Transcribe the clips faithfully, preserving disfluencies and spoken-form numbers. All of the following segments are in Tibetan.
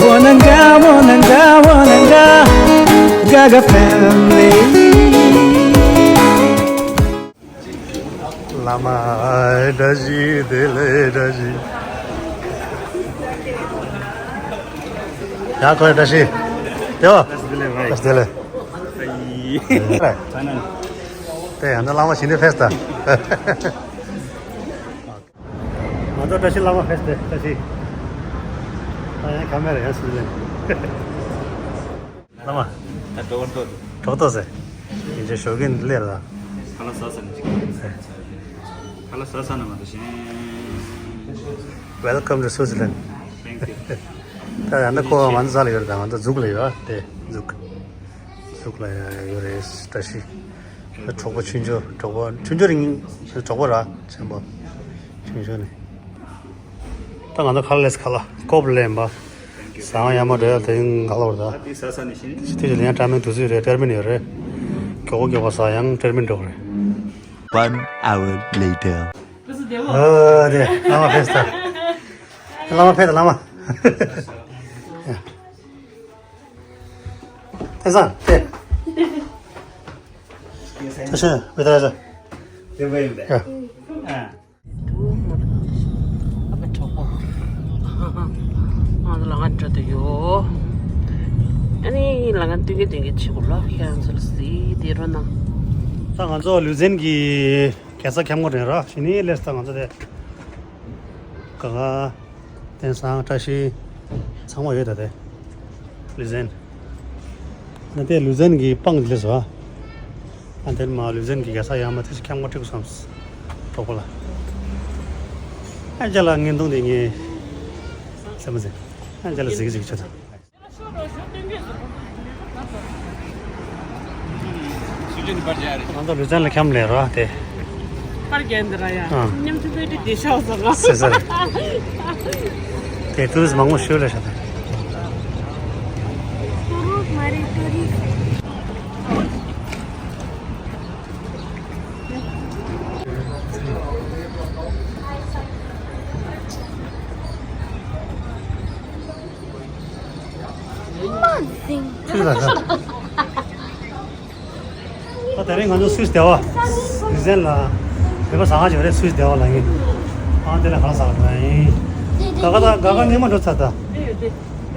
Wananga, wananga, wananga, Gaga family. བླ་མ་བཀྲ་ཤིས་བདེ་ལེགས། བཀྲ་ཤིས། ཡ་ཁོ་བཀྲ་ཤིས། དེ་བ། བཀྲ་ཤིས་བདེ་ལེགས། དེ་ཡང་ན་བླ་མ་ཞི་བདེ་ཕེབས་ད། ང་ཚོ་བཀྲ་ཤིས་བླ་མ་ཕེབས་ཏེ་བཀྲ་ཤིས། ད་ཡང་ཁ་མེ་ར་ཡང་སུ་ལེན། བླ་མ། ད་གྲོགས་ཏོ། གྲོགས་ཏོ་ཟེར། ཡིན་ཅེ་ཞོགས་ཀྱི་ལེར་ལ། ཁ་ལག་ཟ་ས་ནི་ཅིག་ཁ་ལག་ཟ་ས་ན་མ་ད་ཞེན། Welcome to Switzerland. Thank you. ད་ཡང་ན་ཁོ་ང་ཚོ་ས་ལ་ཡོད་རེད། ད་ང་ཚོ་འཛུགས་ལ་ཡོད་ཨ་དེ་འཛུགས། འཛུགས་ལ་ཡོད་རེད། བཀྲ་ཤིས། གྲོགས་པོ་ཆུང་ཆུང་། གྲོགས་པོ་ཆུང་ཆུང་རིང་། གྲོགས་པོ་ར་ཆེན་པོ། ཆུང་ཆུང་ནི། ད་ང་ཚོ་ཁ་ལག་ལས་ཁ་ལག་ཀོབ་ལེན་པ། ཟ་ཡང་མ་འགྲོ་ཡ་དེ་ག་ལ་བར་ད། ཨ་དེ་ཟ་ས་ནི་ཤི་ནི། ཅི་ཐུགས་ལ་ཡང་ཏྲ་མིན་དུ་ཟིག་རེད། ཏྲར་མིན་ཡོད་རེད། མགྱོགས་པོ་མགྱོགས་པོ་ཟ་ཡང་ཏྲར་མིན་འགྲོ་གི་རེད། One hour later. ཨོ་དེ་བླ་མ་ཕེབས་ད། བླ་མ་ཕེབས་ད་བླ་མ། དེ་སང་དེ། ད་ཤེས་བེ་ད་ར་ཟ། དེ་བེ་ཡིན་པས། ཡ། ཨ། ང་ཚོ་ལ་ང་འགྲོ་དུ་ཡོད། ཨ་ནི་ལ་ང་སྟོན་གི་སྟོན་གི་ཆི་གུ་ལ་ཁྱེད་རང་ཚོ་ལ་སི་དེ་རོ་ན། ད་ང་ཚོ་ལུ་ཛན་གི་རྒྱལ་ས་ཁྱམས་ངོ་དྲན་ར་ཤི་ནི་ལེས་ད་ང་ཚོ་དེ། ག་ག་དེང་སང་བཀྲ་ཤིས་ཚང་མ་ཡོད་ད་དེ། ལུ་ཛན། ན་དེ་ལུ་ཛན་གྱི་སྤང་ལས་སོ། ཨ་དེར་མ་ལུ་ཛན་གྱི་རྒྱལ་ས་ཡར་མར་དེ་ཁྱམས་ངོ་ཁྲིག་སོང་། གྲོགས་པོ་ལ། ཨ་ཅག་ལ་ངན་གདོང་དེ་ངས་སེམས་མ་ཟིན། ཨ་ཅག་ལ་ཟིག་ཟིག་བྱེད་དང་། ང་ཚོ་ལུ་ཛན་ལ་ཁྱམས་ལེན་རོགས་དེ། པར་རྒྱན་འདི་ར་ཡ། ཨ། མཉམ་དུ་བོད་དུ་བསྡད་ཤག་ཟེར་བ། ཟེར་ཟེར། དེ་ཏུ་རིས་མང་པོ་ཞུ་ལ་ཤ་དང་། ཐུགས་ལ་ཤ། ད་དེ་རིང་ང་ཚོ་སུད་སི་སྡེ་བ། ལུ་ཛན་ལ་བོད་པ་ཟ་ཁང་ཞིག་རེད། སུད་སི་སྡེ་བ་ལ་ཡིན། ཨང་དེ་ལ་གང་ཟ་བ་ཡིན། ག་ག་ད་ག་ག་ནས་མ་འགྲོ་ཚར་ད།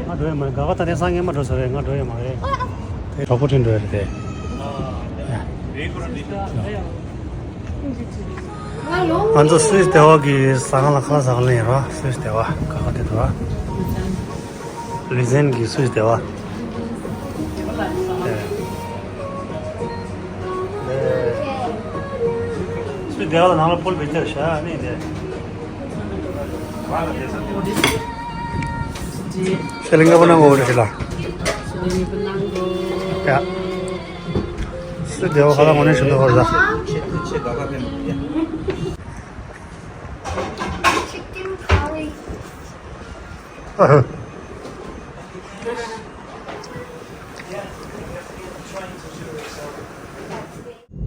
ང་འགྲོ་ཡ་མ་རེད། ག་ག་ད་དེང་སང་ངས་མ་འགྲོ་ས་རེད། ང་འགྲོ་ཡ་མ་རེད། དེ་གྲོགས་པོ་ཁྲིད་འགྲོ་ཡ་རེད་དེ། ང་ཚོ་སུད་སི་སྡེ་བ་གི་ཟ་ཁང་ལ་ག་ཟ་ཁང་ལ་ཡིན་རོགས། སུད་སི་སྡེ་བ་ག་ག་དེ་འདུག་ཨ། ལུ་ཛན་གྱི་སུད་སི་སྡེ་བ། སུད་སི་སྡེ་བ་ལ་ནང་ལ་ཕུལ་བེད་སྤྱོད་བྱ་ནི་འདི། ཤེ་ལིང་ག་པོ་ནང་གོ་རེ་ལ། ཡ། སུད་སི་སྡེ་བ་ཁ་ལ་ངོ་ནས་ཞུ་ན་གོ་རེ་ལ། Chicken curry.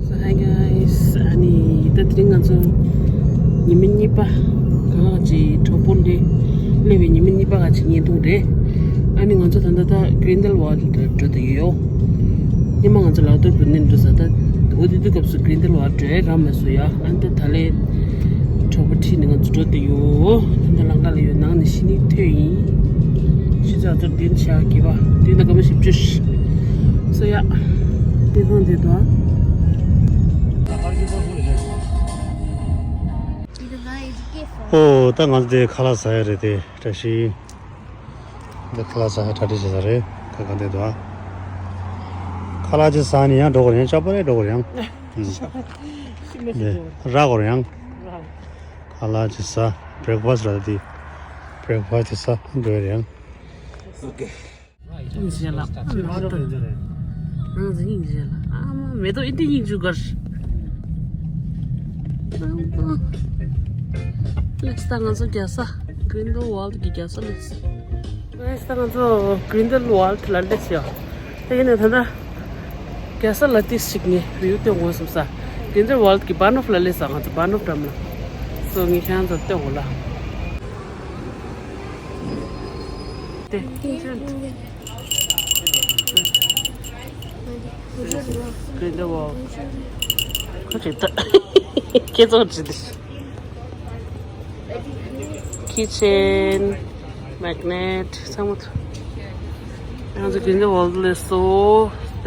So hi guys, ཨ་ནི་ད་དེ་རིང་ང་ཚོ་ཉི་མ་གཉིས་པ་ག་ཅིག་གྲོགས་པོ་འདི་སླེབས་པའི་ཉི་མ་གཉིས་པ་ག་ཅིག་བརྙན་ཐུང་རེད། ཨ་ནི་ང་ཚོ་ད་ལྟ་ད་Grindelwald འགྲོ་འགྲོ་དུ་ཡོད། ཉི་མ་ང་ཚོ་ལག་ཏོར་བུད་ནས་འགྲོ་ས་ད་འོ་དེ་དུས་སྐབས་སུ་Grindelwald འགྲོ་ཡ་རག་མེད་སོང་ཡ། ཨ་ནི་ད་ད་ལས་གྲོགས་པོ་ཁྲིད་ནས་ང་ཚོ་འགྲོ་དུ་ཡོད། ད་ལྟ་ལམ་ཁ་ལ་ཡོད། ནང་ནས་ཤི་ནི་ཐོན་ཡིན། ཤི་ཚ་ཚོར་དེ་ནི་ཆ་གི་བ་དེ་ན་སྐར་མ་བཞི་བཅུ་ཞིག་སོ་ཡ། དེ་ཐོང་དེ་དོ། ཨོ་ད་ང་ཚོ་དེ་ཁ་ལག་ཟ་ཡ་རེད་དེ་བཀྲ་ཤིས། འདི་ཁ་ལག་ཟ་ཡ་གྲ་སྒྲིག་བྱེད་ས་རེད། ཁ་ཁ་འདི་དོ། ཁ་ལག་ཅིག་ཟ་ནས་ཡང་འགྲོ་དགོས་རེད། ཡང་ཅག་པ་རེད་འགྲོ་དགོས་རེད་ཡང་། འདི་རག་དགོས་རེད་ཡང་། ཁ་ལག་ཅིག་ཟ། breakfast ར་དེ། breakfast ཅིག་ཟ་འགྲོ་ཡ་རེད་ཡང་། ཨོ་ཀེ། ཨིན་ཇི་ལ། ཨ་མ་ཏོ། ང་ཚོ་ཨིན་ཇི་ལ། ཨ་མ་མེ་ཏོག་ཨིན་ཏི་ཨིན་ཇུ་གར། ལེགས་ད་ང་ཚོ་རྒྱལ་ས་Grindelwald གི་རྒྱལ་ས་ལེགས། ལེགས་ད་ང་ཚོ་Grindelwald ལ་སླེབས་ཡོད། དེ་ཡིན་ནའི་ད་ལྟ་རྒྱལ་ས་ལ་ཏིས་ཞིག་ངས་view སྟོན་དགོས་བསམ་ས། Grindelwald གི་Bahnhof ལ་སླེབས་ས། ང་ཚོ་Bahnhof འགྲམ་ལ། སོ་ངས་ཁྱེད་རང་ཚོར་སྟོན་དགོས་ལ། དེ། Green the wall. ཁོ་ཅིག་ད། ཁྱེད་ཚོ་ཅི་དེ། Kitchen, magnet, ཚང་མ་ཐུག་ང་ཚོ་Green the wall ལས་སོ། ད།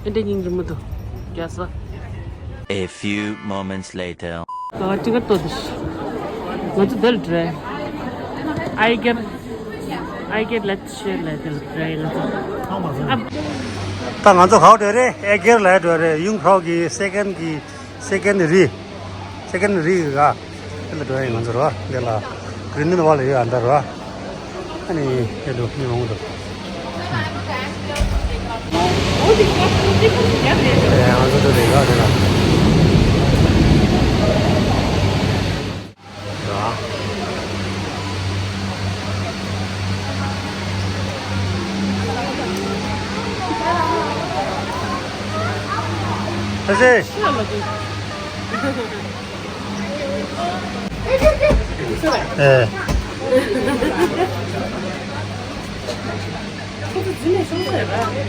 ཨེ་འདྲ་སྙིང་རྗེ་མོ་འདུག་རྒྱ་ས། A few moments later. ང་ཅི་ག་ཏོ་དེ། ང་ཚོ་དེ་ལ་འགྲོ། I get, I get let's share ལ་དེ་ལ་འགྲོ་ང་ཚོ། ད་ང་ཚོ་ག་བ་འགྲོ་རེད། ཨེ་གེར་ལ་འགྲོ་རེད། ཡུང་ཕྲོག་གི་སེ་ཀན་གི་སེ་ཀན་རི། སེ་ཀན་རི་གི་ག་དེ་ལ་འགྲོ་ཡ་ཡིན་ང་ཚོ་རོ། དེ་ལ་Green the wall ལ་ཡོད་ཨ་འདྲ་རོ། ཨ་ནི་དེ་འདུག་མི་མང་པོ་འདུག་ཨེ་ང་ཚོ་འདུག་རེད་ག་དེ་ལ། ཨེ།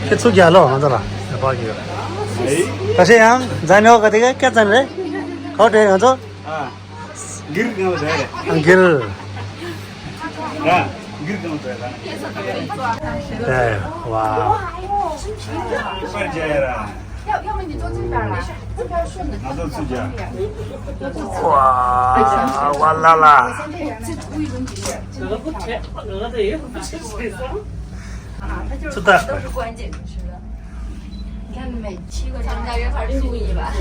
ཁྱེད་ཚུར་རྒྱག་ལོ་ང་ཚོ་ལ་ཡ་པག་གི་ཡོད། ད་ཤེ་ཡང་ཛ་ནི་ཨོ་ག་དེ་ག་སྐད་ཙམ་རེད། ག་བ་འགྲོ་ཡ་ང་ཚོ། འགིར་གང་ལ་བསྡད་རེད། འགིར། ར། འགིར་གང་ལ་བསྡད་ར། ཨེ། ཝའོ། པར་རྒྱག་ཡ་ར། ང་ཚོ་ཚུར་རྒྱག་ཝའོ། ཝ་ལ་ལ། ཚུར་ལྟ། 你看你们七个，他们大约二十五一吧。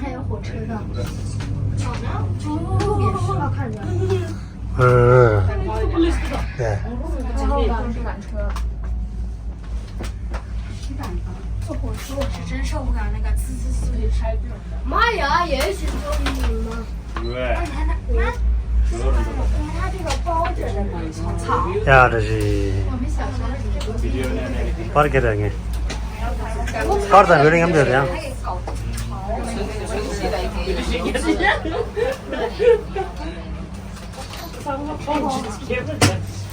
还有火车呢，也是要看人。嗯，对。坐火车我是真受不了那个滋滋滋的声。妈呀，也是周一吗？ ཡ་ད་ཞི། པར་ཁེ་ར་ངེ། པར་དང་བེ་རིང་ཡམ་དེ་རེད་ཡང་།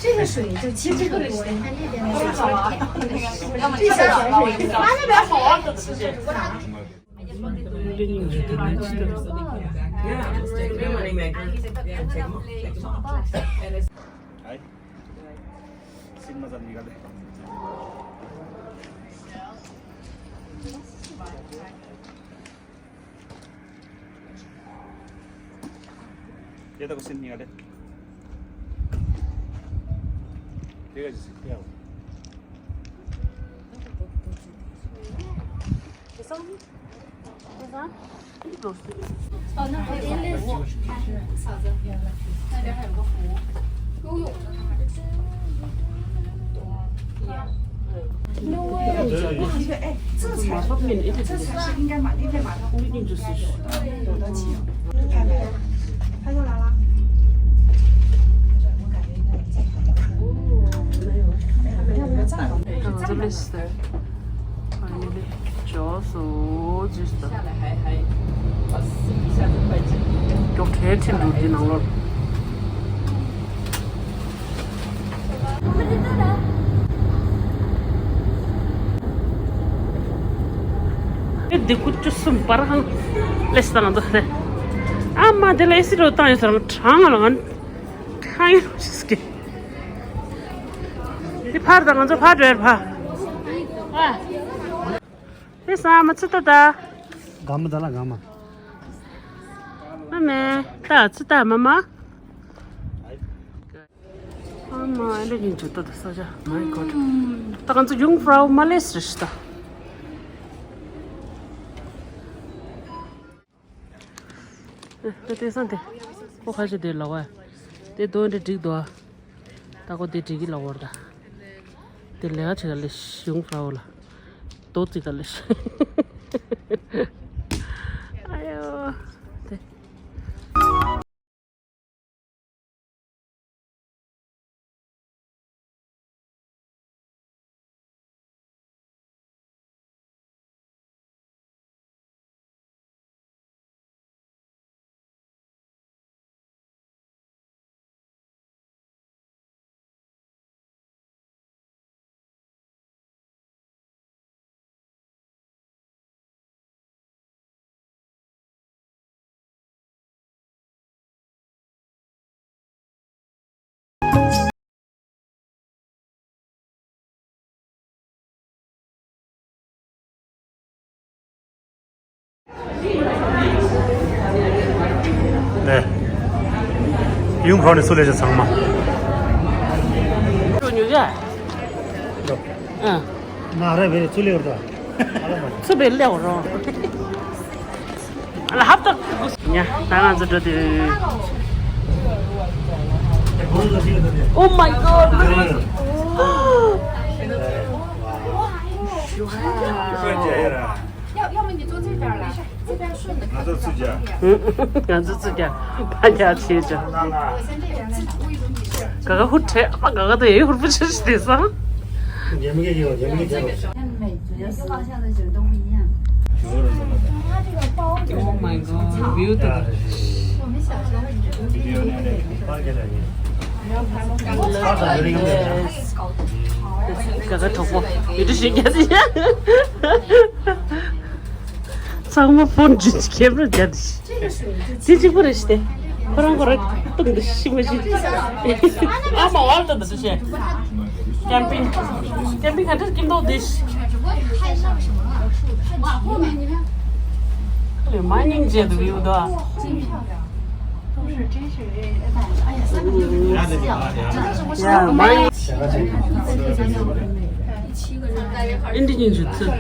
这个水就清这个多，你看那边那个，这小泉水，它那边好。 འདི་ཀུ་བཅུ་གསུམ་པར་ཧང་ལེ་སི་དང་འདུག་སྟེ། ཨ་མ་དེ་ལ་ཨེ་སི་རོ་བཏང་ཡོད་ས་རང་གྲང་ང་ལ་ང་ཁ་ཡོད་ཤི་སྐེ། འདི་ཕར་དང་ང་ཚོ་ཕར་འགྲོ་ཡར་ཕ། ཨ། དེ་ས་མ་ཚུ་ད་ད། ག་མ་ད་ལ་ག་མ། མ་མེ་ད་ཚུ་ད་མ་མ། ཨ་མ་ཨེ་འདྲ་ཡིན་ཅི་ལྟ་དུ་ས་ཆ། My God. ད་ང་ཚོ་ཡུང་ཧྥ་རའོ་མ་ལེས་རེ་ཤི་ད། ཨེ་དེ་སང་དེ། ཁོ་ཁ་ཤས་དེ་ལ་བ། དེ་དོན་འདྲ་འགྲིག་དོ། ད་ཁོ་དེ་འགྲིག་གི་ལ་བོར་ད། དེ་ལས་ཀ་བྱེད་ག་ལེ་ཤི་ཡུང་ཧྥ་རའོ་ལ། དོ་ཙི་ག་ལེ་ཤི། ཨ་ཡོ། དེ། ནས། ཡུང་ཧྥའོ་ནས་ཚུར་སླེབས་བྱས་ཚང་མ། ཉོ་ཉོ་ཡ། ཨ། ང་རེ་བས་ཚུར་སླེབས་ར། ཚུར་བས་སླེབས་རོ། ལ་ཧབ་ཏག་ཉ་ད་ང་ཚོ་འགྲོ་དུས། Oh my god! Wow. 要要么你坐这边来，这边顺着。拿到自家。 ང་ཚོ་ཚུར་རྒྱག་ཕར་རྒྱག་བྱེད་ཅོ། ག་ག་ཧུར་ཁྲེ་ཨ་མ་ག་ག་དང་ཡོད་ཧུར་པོ་ཆེ་ཞིག་དེ་སང་། Oh my god, view 的。ག་ག་གྲོགས་པོ་ཡོད་དུ་ཞིག་རྒྱག་དེ། ཚང་མ་ཕོན་ཇུས་ཀེམ་ར་རྒྱབ་དེ། དེ་གཅིག་པུ་རེད་ཤི་སྟེ། ཁོ་རང་ཁོ་རང་ཏུང་དུ་ཤི་མ་ཤི། ཨ་མ་ཝལ་ཏུ་འདུག་ཤེ། ཀེམ་པིང་། ཀེམ་པིང་ག་འདྲ་སྐྱིད་མདོག་དེ་ཤི། ལེ་མ་སྙིང་རྗེ་འདུག་ཡོད་དོ། ཡ་མ་ཡིན། ཨིན་དི་ཉིན་ཞུ་ཚུལ།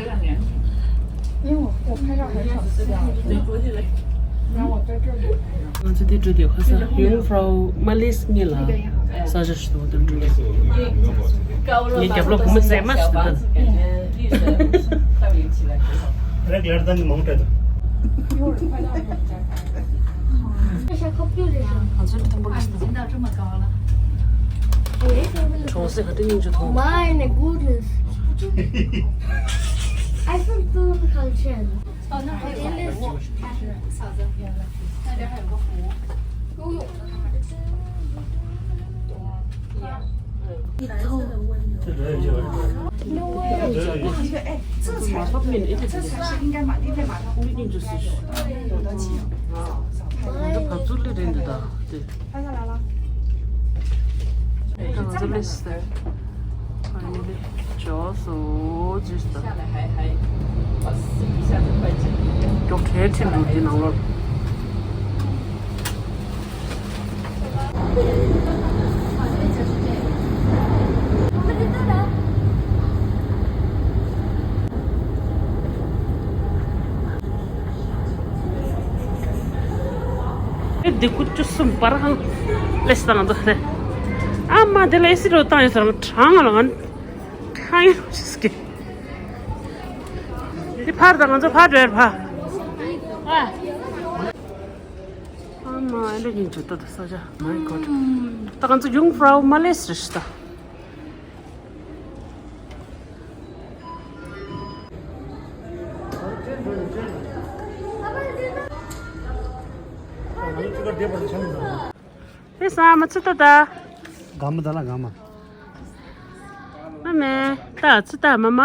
ང་ཚོ་འདི་འགྲོ་དུས་ཁ་སང་ཡུང་ཧྥྲའོ་མ་ལེས་ངེད་ལ་ས་ཆ་ཞིག་ཏུ་འགྲོ་དུས། ངའི་རྒྱབ་ལོགས་བུ་མོ་མཛེས་མ་ཞིག་འདུག་ད། རེག་ལར་དང་མང་དྲགས་འདུག་ང་ཚོ་འདི་མཐོན་པོ་ལ་ཞིག་འདུག་གྲོང་གསེབ་ག་འདྲ་སྙིང་རྗེ་མཐོང་། My goodness. I feel too cultured. ཨེ་འདི་ཀུ་བཅུ་གསུམ་པར་ཧང་ལེ་སི་དང་ང་ཚོ་ཧེ། ཨ་མ་དེ་ལ་ཨེ་སི་རོ་བཏང་ཡོད་ས་རང་གྲང་ང་ལ་ང་གྲང་ཡོད་ཤི་སྐད། འདི་ཕར་དང་ང་ཚོ་ཕར་འགྲོ་ཡར་ཕ། ཨ་མ་ཨེ་འདྲ་ཡིན་ཅོ་ད་ད་ས་ཆ་མའི་གོ་ད་ང་ཚོ་ཡུང་ཧྥྲའོ་མ་ལེས་རེ་ཤི་ད། ཨེ་ས་མ་ཚུ་ཏ་ཏ། གམ་ད་ལ་གམ། མ་མེ་ཏ་ཚུ་ཏ་མ་མ།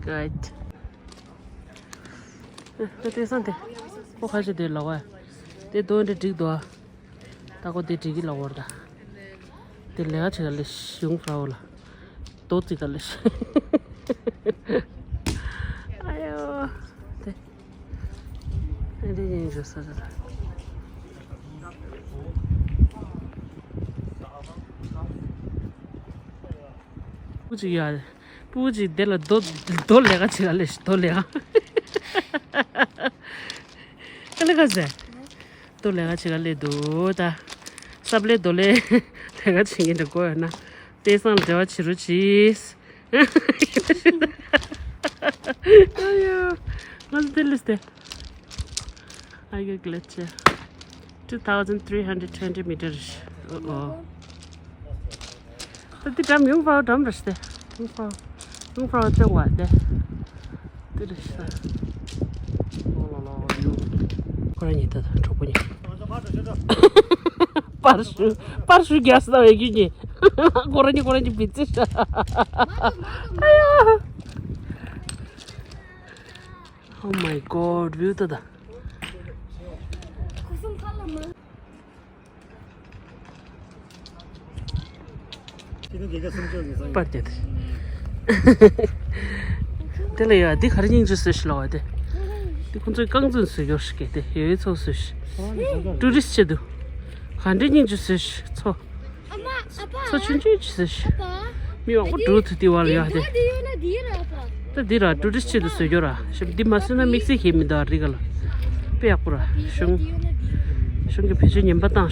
Good. ཨ་ཏེ་སང་ཏེ། ཁོ་ཁ་ཤས་དེ་ལོག་ཨ། དེ་དོན་དེ་འགྲིག་དོ་ཨ། ད་ཁོ་དེ་འགྲིག་གི་ལོག་བར་ད། དེ་ལས་ཀ་བྱེད་ག་ལས་ཡུང་ཧྥྲའོ་ལ། དོ་ཙི་ག་ལས། ཨ་ཡོ། དེ། ཨ་དེ་ཡིན་རུ་ས་ར། བུ་ཅིག་ཡ། བུ་ཅིག་དེ་ལ་རྡོ་རྡོ་ལས་ཀ་བྱེད་ག་ལས་རྡོ་ལས་ཀ། ཀ་ལས་ཀ་ཟེར། རྡོ་ལས་ཀ་བྱེད་ག་ལས་འདུག་ད། སབ་ལས་རྡོ་ལས་ལས་ཀ་བྱེད་མཁན་འདྲ་དགོས་ཡོད་ན། དེ་སང་ལ་འབྲེལ་བ་བྱེད་རོགས་གྱིས། ཨ་ཡོ། ང་ཚོ་དེ་ལས་དེ། I get glitch. Two thousand three hundred twenty meters. Uh-oh. ད་འདི་འགྲམ་ཡུང་ཧྥའོ་འགྲམ་རེད་ཤི་སྟེ། ཡུང་ཧྥའོ། ཡུང་ཧྥའོ་ལྟེ་བ་དེ། འདི་རེད་ཤི་ད། ལོ་ལོ་ལོ་ཡུ། ཁོ་རང་གཉིས་ད་ད་གྲོགས་པོ་གཉིས། པར་ཞུ། པར་ཞུ་རྒྱག་སྲིད་ད་བས་རྒྱུ་གཉིས། ཁོ་རང་གཉིས་ཁོ་རང་གཉིས་བི་ཙི་ཤ། ཨ་ཡ། Oh my god, view ད་ད། པར་བརྒྱབ་སྟེ། དེ་ལ་ཡ་འདི་ག་རེ་སྙིང་རྗེ་སོས་ཤི་ལོ་བ་དེ། དེ་ཁོང་ཚོས་རྐང་རྫུན་བཟོས་ཀྱོག་ཤི་གེ་དེ་ཡོད་ཚོ་བཟོས་ཤི། ཊུ་རི་སི་ཊི་ཆེད་དུ། ག་འདྲ་སྙིང་རྗེ་བཟོས་ཤི་ཚོ། ཚོ་ཆུང་ཆུང་ཅིག་བཟོས་ཤི། མི་མང་པོ་འགྲོ་ཐུབ་དེ་བ་ལ་ཡོད་དེ། ད་འདི་ར་ཊུ་རི་སི་ཊི་ཆེད་དུ་བཟོས་ཀྱོག་ར་ཤི། འདི་མ་བཟོས་ན་དམིགས་བསལ་ཞིག་མི་འདུག་རི་ག་ལ། དཔེ་ཡག་པོ་ར་གཞུང་། གཞུང་གི་བེད་སྤྱོད་ངན་པ་བཏང་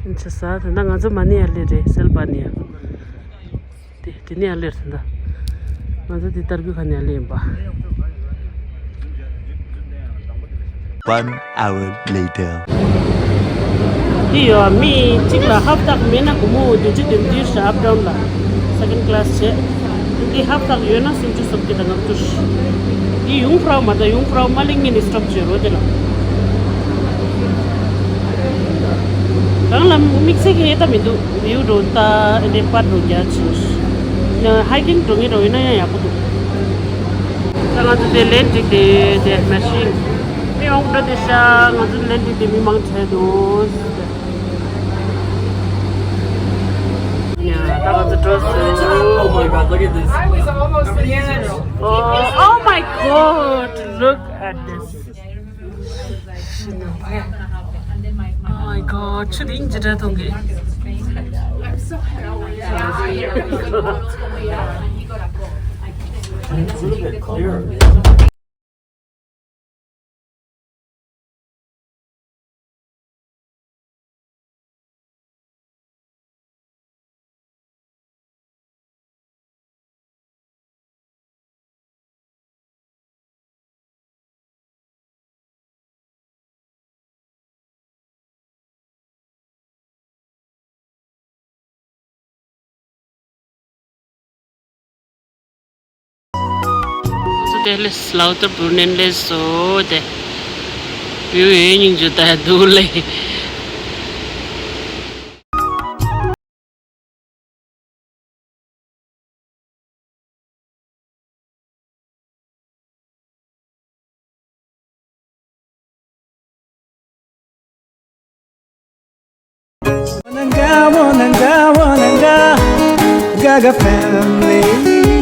ཤི། ཆེ་ས་དེ་འདྲ་ང་ཚོ་མ་ནི་ཡ་ལེ་རེད་སེལ་བ་ནི་ཡ། དེ་དེ་ནི་ཡ་ལེ་རེད་ད། ང་ཚོ་དེ་ལྟར་གུ་ཁ་ནི་ཡ་ལེ་ཡིན་པ། One hour later. འདི་ཡོད་མི་གཅིག་ལ་ཧབ་ཏག་མེད་ན་སྒོར་མོ་བདུན་ཅུ་དོན་བདུན་ཞིག་ཨབ་ཌའོན་ལ། སེ་ཀན་ཌི་ཀ་ལ་སི་བྱས། འདི་ཧབ་ཏག་ཡོད་ན་སུམ་ཅུ་སོ་བརྒྱད་དང་ལྔ་བཅུ། འདི་ཡུང་ཕྲའོ་མ་ད་ཡུང་ཕྲའོ་མ་གླིང་ངེ་ནས་སི་ཊོབ་བྱས་རོ་དེ་ལ། རང་ལ་དམིགས་བསལ་གྱི་ཡེ་ད་མི་འདུག་བིའུ་འགྲོ་ད་དེ་པར་འགྲོ་རྒྱ་ཆེ། ཧའི་ཀིང་འགྲོ་ངེས་འགྲོ་ཡིན་ན་ཡང་ཡག་པོ་འདུག་ད་ང་ཚོ་དེ་ལན་ཅིག་དེ་དེ་མ་ཤིན་མི་ཡོང་འགྲོ་དེ་ཤ་ང་ཚོ་ལན་ཅིག་དེ་མི་མང་ཆེ་འདུག་ཡ་ད་ང་ཚོ་འགྲོ་སོང་། Oh my God, look at this. Oh, oh my God, look at this. Oh my God, ཆུ་དེ་ཡིན་ཇི་འདྲ་གཏོང་གི། སུ་དེ་ལས་ལའུ་ཏར་བུར་ནན་ལས་སོ་དེ། བུ་ཡོད་སྙིང་རྗེ་ད་འདུག་ལེ། Wananga, wananga, wananga, Gaga family.